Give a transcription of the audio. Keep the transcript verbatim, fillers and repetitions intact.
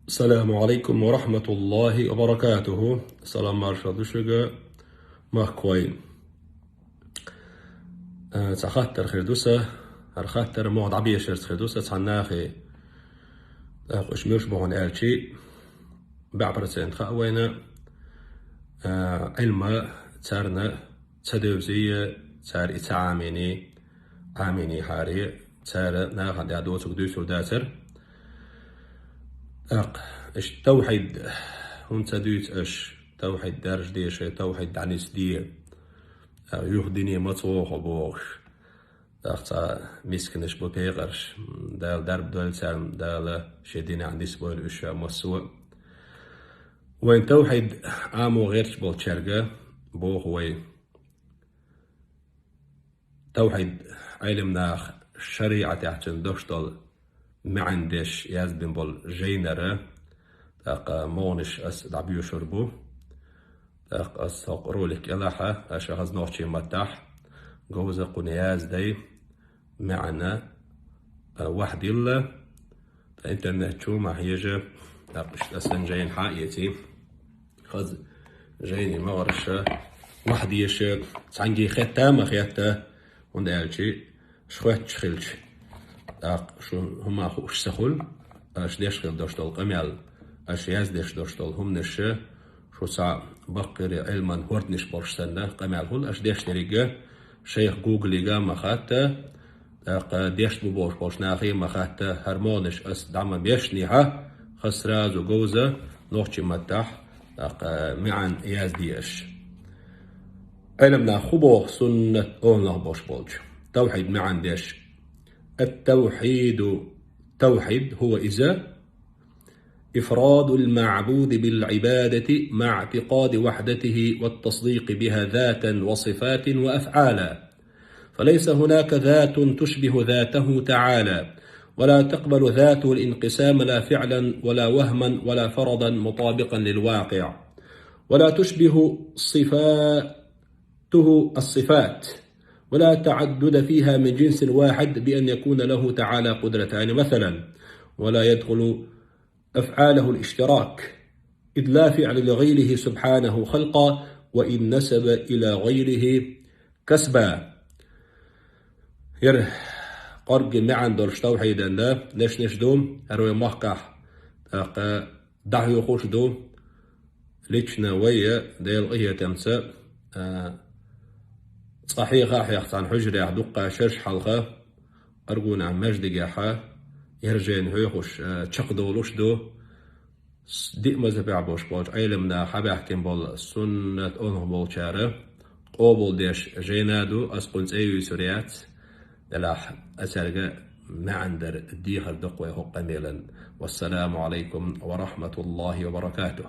السلام عليكم ورحمة الله وبركاته. Салам маршал ду шуьга, махкой. Э, цхьа хаттар хир ду са, хӀара хаттар муха дӀабешарца хир ду са цхьан нахе. ТӀаккха уж муьлш бу хьуна аьлчи, бӀаь процент хаьа вайна, э, Ӏилма царна ца девзий, цара и ца Ӏамийний, Ӏамийнехьара, цара нахана тӀехь доцург дуьйцур дацар. ТӀаккха иштта тавхьид хӀунда ца дуьйцу аша, тавхьид даржа де шайн, тавхьид дӀанисде, а, юха дине маца вогӀу хьо бохуш. ТӀаккха цхьа мисканаш бу пекъарш, Дала дарба дойла царна, Дала шен динехь нисбойла уьш ша массо а. Вайн тавхьид Ӏамо гӀерташ болчаьрга боху вай. Тавхьид Ӏилманах шариӀатехь цуьнан дош долу маьӀна деш яздина болу жайнара, тӀаккха могӀанаш ас дӀабоьшур бу. ТӀаккха ас хӀокху ролик кӀелахь, аша хаза нохчийн маттахь говза кхунна яздай, маьӀна, а, вахьдилла, ткъа интернет чу ма хьежа, тӀаккха иштта асан жайна хьаэций. Хаза жайни магӀарша вахьдеша, цхьаьнгге хетта а ма хетта, хӀунда аьлча аш хоьттуш хилча, тӀаккха шун хӀума хууш ца хуьлу, аш деш хила дош долу къамел, аш яздеш дош долу хӀуманаш, шу цхьа баккхийра Ӏилман хӀорднаш болуш санна, къамел хуьлу, аш деш деррига шайх Гуглига а ма хатта, тӀаккха дешна бу бохуш болчу нахе а ма хатта, хӀара могӀанаш ас дӀа ма бешнехьа, хаза сразу говза нохчийн маттахь, тӀаккха маьӀна язде аш. Ӏилманах хӀун боху суннат оланах болуш болчу тавхьид маьӀна деш? التوحيد, тавхьид, هو, иза, إفراد المعبود بالعبادة مع اعتقاد وحدته والتصديق بها ذاتا وصفات وأفعالا، فليس هناك ذات تشبه ذاته تعالى، ولا تقبل ذاته الانقسام لا فعلا ولا وهما ولا فرضا مطابقا للواقع، ولا تشبه صفاته الصفات، ولا تعدد فيها من جنس واحد بأن يكون له تعالى قدرتان مثلا، ولا يدخل أفعاله الاشتراك، إذ لا فعل لغيره سبحانه خلقا، وإن نسب إلى غيره كسبا. ХӀара кӀорггера маьӀна долуш тавхьидан да, неш-неш ду, хӀара вай махкахь, тӀаккха дӀахьоьхуш ду, лично вай а, Делан къинхетамца, а, цкъа хьеха а хьеха цхьана хьуьжарехь дуккха шераш хьалха, Аргунахь маьждигехь а, хӀара жайна хьоьхуш, а, чекхдолуш ду, с-, диъ мазхӀабехь болуш болчу Ӏилманах хьабаьхкина болу суннат оланах болчара къобалдеш жайна ду, ас кхунна цӀе юьйцур яц, делахь а цаьрга маьӀна дар дехар ду-кх вай хӀокху къамелан. والسلام عليكم ورحمة الله وبركاته.